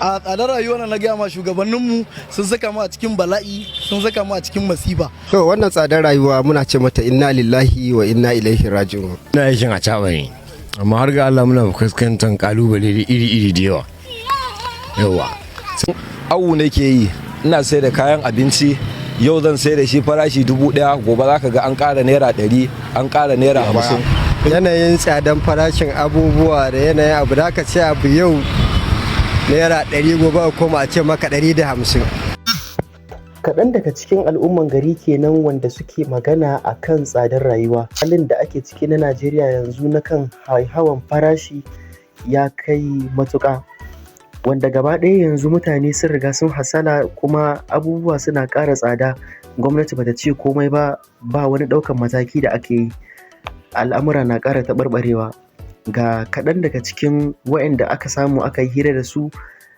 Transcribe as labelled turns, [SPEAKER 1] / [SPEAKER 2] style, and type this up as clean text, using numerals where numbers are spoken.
[SPEAKER 1] A tsadar rayuwa na gaya ma, shugabanninmu sun saka mu a cikin bala'i, sun saka mu a cikin masifa.
[SPEAKER 2] To, wannan tsadar rayuwa muna ce mata inna lillahi wa inna ilaihi raji'un.
[SPEAKER 3] Ina aikin acaɓa ne, amma har ga Allah muna fuskantar kalubale iri-iri da yawa yawa.
[SPEAKER 4] Awu nake yi, ina sai da kayan abinci. Yau zan sai da shi farashi 1000, gobe za ka ga an ƙara naira 100, an ƙara naira 50.
[SPEAKER 2] Yanayin tsadan farashin abubuwa da yanayin abu da aka ce abu yau naira 100, gobe a koma a ce maka 150.
[SPEAKER 5] Kaɗan daga cikin al'umman gari kenan wanda suke magana a kan tsadar rayuwa. Halin da ake ciki na Najeriya yanzu na kan hauhawan farashi ya kai matuƙa, wanda gaba ɗaya yanzu mutane sun riga sun hasala kuma abubuwa suna ƙara tsada. Gwamnati bata ce komai ba, ba wani ɗaukan mataki da ake yi. Al'amura na ƙara taɓarɓarewa. Ga kaɗan daga cikin waɗanda aka samu aka yi hira da su.